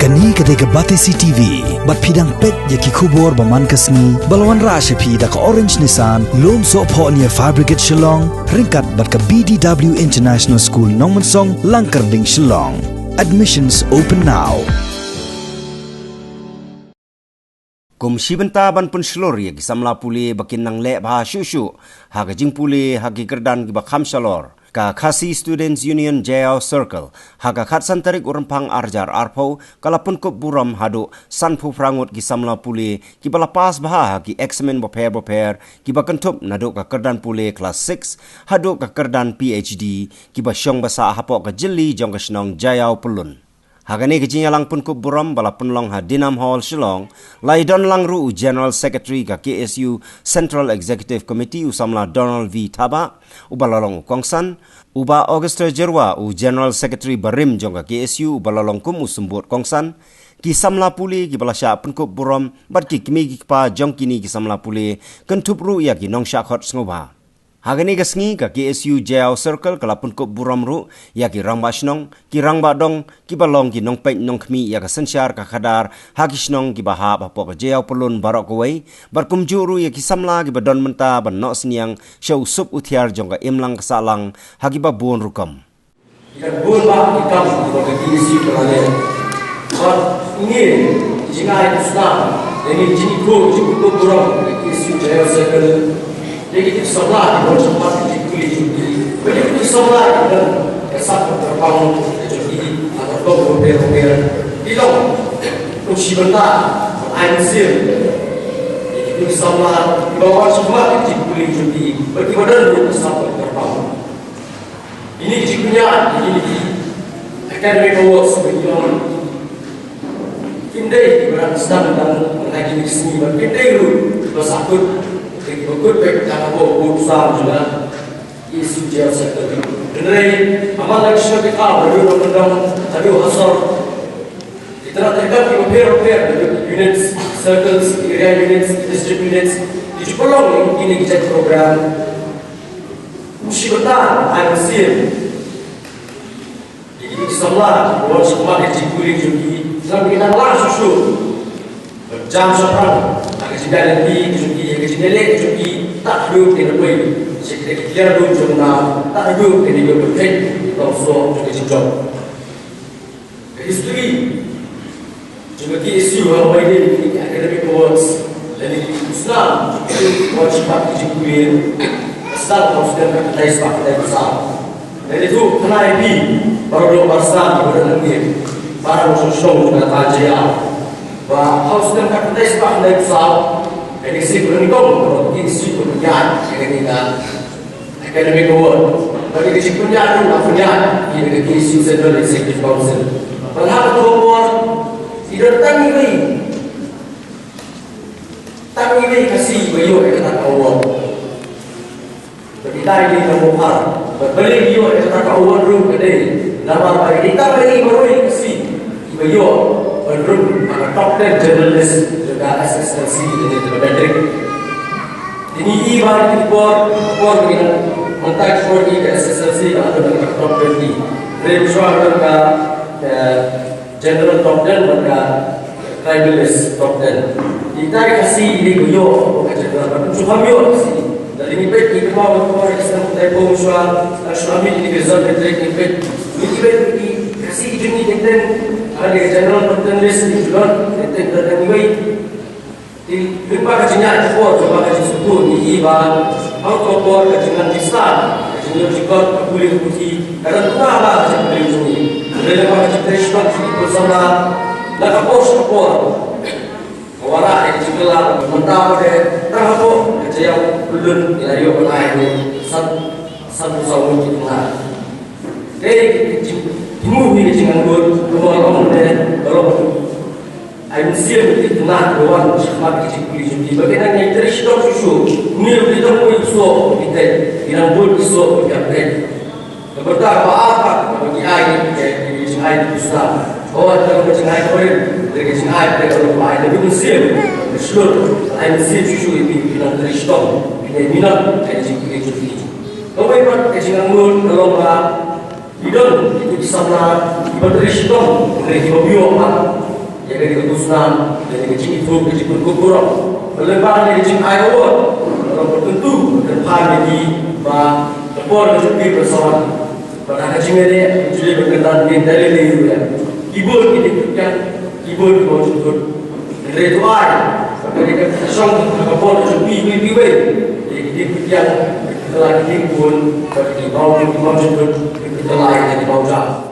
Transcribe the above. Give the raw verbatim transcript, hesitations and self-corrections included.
Kane ka dei ka Batesi T V, bad phi dang peit ïa ki khubor ba man ka sngi, ba la wanrah sha phi da ka Orange Nissan, Lumsohphoh near Fire Brigade Shillong, ryngkat bad ka B D W International School Nongmensong, Langkyrding, Shillong. Admissions open now. Kum shi bynta ban pynshlur ïa ki samla pule ba kin nang leh bha shuh shuh ha ka jingpule ha ki kyrdan kiba kham shalor, ka Khasi Students Union Jaïaw Circle, ha ka khatsan tarik u Rymphang arhajar arphew, ka la pynkup burom haduh sanphew phra ngut ki samla pule kiba la pass bha ha ki eksamin bapher bapher kiba kynthup naduh ka kyrdan pule klas six haduh ka kyrdan P H D, kiba shong basah hapoh ka jylli jong ka shnong Jaïaw Pyllun. Ha kane ka jingïalang pynkup burom ba la pynlong ha Dinam Hall, Shillong, la ïadon lang ruh u General Secretary ka K S U Central Executive Committee, u samla Donald V Thabah, uba la long u kongsan, u Bah Augustus Jyrwa, u General Secretary barim jong ka K S U, uba la long kum u symbud kongsan, ki samla pule kiba la shah pynkup burom, bad ki kmie ki kpa jong kine ki samla pule, kynthup ruh ïa ki nongshah khot sngewbha. Ha kane ka sngi, ka K S U Jaïaw Circle ka la pynkup burom ruh ïa ki rangbah shnong, ki rangbah dong, kiba long ki nongpeit nongkhmih ïa ka synshar ka khadar ha ki shnong kiba hap hapoh ka Jaïaw Pyllun baroh kawei, bad kumjuh ruh ïa ki samla kiba don bynta ban noh synñiang sha u sup u thiar jong ka imlang ka sahlang ha kiba bun rukom. Ïa ka bun bah ki kam ba ka K S U ka la leh. Bad ngi, ki jingai ki snam, ïa ngi jingkhuslai, jingkhuslai burom ka K S U Jaïaw Circle. Ïa ki samla ki bun shakhmat ki jingkhuslai jong ki. Ïa ki samla ki don ka sap ka pang ka jong ki, ha ka pang ka pang ka pang. Ki long kum shi bynta, ai mynsiem. Ïa ki samla ki bun shakhmat ki jingkhuslai jong ki. Bad ki ba don ka sap ka pang. Kine ki jingpynïaid, kine ki academic awards, kine ki long, kim dei kiba dang sdang tang ha kine ki sngi, bad kim dei ruh kiba sah kut, kiba kut beit tang hapoh ka bor sam jong ka K S U Jaïaw Circle. Hynrei, ha man la ki shnong ki thaw, haduh Nongkyndong, haduh ha sor, ki tnat treikam kiba pher bapher, units, circles, area units, district units, ki ju pynlong ïa kine ki jait program. Kum shi bynta, ai mynsiem. Ïa ki samla, ki bun shakhmat ki jingkhuslai jong ki, ngi nang lah shuh shuh ban jam shaphrang ha ka jingïaid lynti jong ki, ha ka jingïaleh jong ki, tad haduh kin ïa poi sha kita ki kliar dum jong u nam, tad haduh kin ïa poi peit ki tong soh jong ka jingjop. Ka history jong ka K S U ha kaba ïadei bad ki academic awards lane ki khusnam, ki bun shakhmat ki jingkhuslai, ka sdang ha u snem khatkhyndai spah khyndai phew saw. Lane to khyndai phi, baroh baroh barsar kiba don hangne, baroh shnong shnong jong ka thaiñ Jaïaw, ba ha u snem khatkhyndai spah khyndai phew saw, kane ka sien ka nyngkong ba ka K S U ka pynïaid ïa kane ka Academic Award. Bad ka jingpynïaid ruh la pynïaid ïa ka K S U Central Executive Council. Bad ha kato ka por, ki don tang iwei, tang iwei Khasi ba ïoh ïa kata ka award. Bad ita i dei tang u Khar. Bad balei ïoh ïa kata ka award ruh ka dei namar ba i dei tang iwei marwei Khasi iba ïoh ban rung ha ka top ten general list jong ka S S L C lane ka matric. Te ngi i ba ha kine ki por, por ngi nang, mynta ki por ngi ka S S L C ka la don ha ka top twenty. Hynrei mynshwa ka don ka, eh, general top ten bad ka tribal list top ten. Ita i Khasi i dei ba ïoh ha ka general, bad shu kham ïoh Khasi. Lada ngi peit ngi kynmaw ba ka por ka snem khatkhyndai phew mynshwa, la shu mih ïa kine ki result matric ngi peit. Ngi peit ki Khasi ki jong ngi ki teng ha ka general top ten list ki ju don, ki teng don tang iwei. Te lyngba ka jingïaid ka por, lyngba ka jingsngewthuh ngi i ba ha kato ka por ka jingnang jingstad, ka jingïoh jingkot, ka pule ka puthi, ka don tang ba ka jingpule jong ngi. Hynrei lyngba ka jingtrei shitom jong ki khun samla, na ka por sha ka por, ka wanrah ïa ka jingkylla, ka mynta ka dei tang hapoh ka Jaïaw Pyllun ngi la ïoh ban ai ïa ki san, sanphew saw ngut ki khynnah. Te ki jing, ki mut hi ka jingangnud, kumba long ne, ka long Ai mynsiem ïa ki khynnah kiba wan shakhmat ki jingpule jong ki ba ki nang ïai trei shitom shuh shuh. Une u dei tang uwei u soh uba ki tei, ki nang bun ki soh ba ki ïa trei. Ka bynta kaba ar pat kaba ngi ai ïa ki, ïa ki jingai ki khusnam. Hooid, ka long ka jingai kaba rim, hynrei ka jingai ba ka long ba ai da ka mynsiem ka shlur, ai mynsiem shuh shuh ïa ki, ki nang trei shitom, ki nang minot ïa ki jingpule jong ki. Kawei pat ka jingangnud ka long ba Ki don, ki samla, kiba trei shitom, hynrei kiba ym ïoh pat. Ka dei ka tusnam, ka dei ka jingithuh, ka jingpynkup burom. Ba lyngba ka dei ka jingai award, ka long ka kyntu, ka kyrpad ïa ki ba ka por ka jong ki ba sawat. Ba ka jingïadei, ka jingïadei ba kyndan ngin da lei lei ruh ïa. Ki bun ki dei ki kiang, ki bun ki bun jingkut. Hynrei to ai, ba ka dei ka shong ka por ka jong ki kiwei kiwei. Ki dei ki kiang, ki dei ki bun, ba ki bun ki bun jingkut, ki dei ki bun jingkut.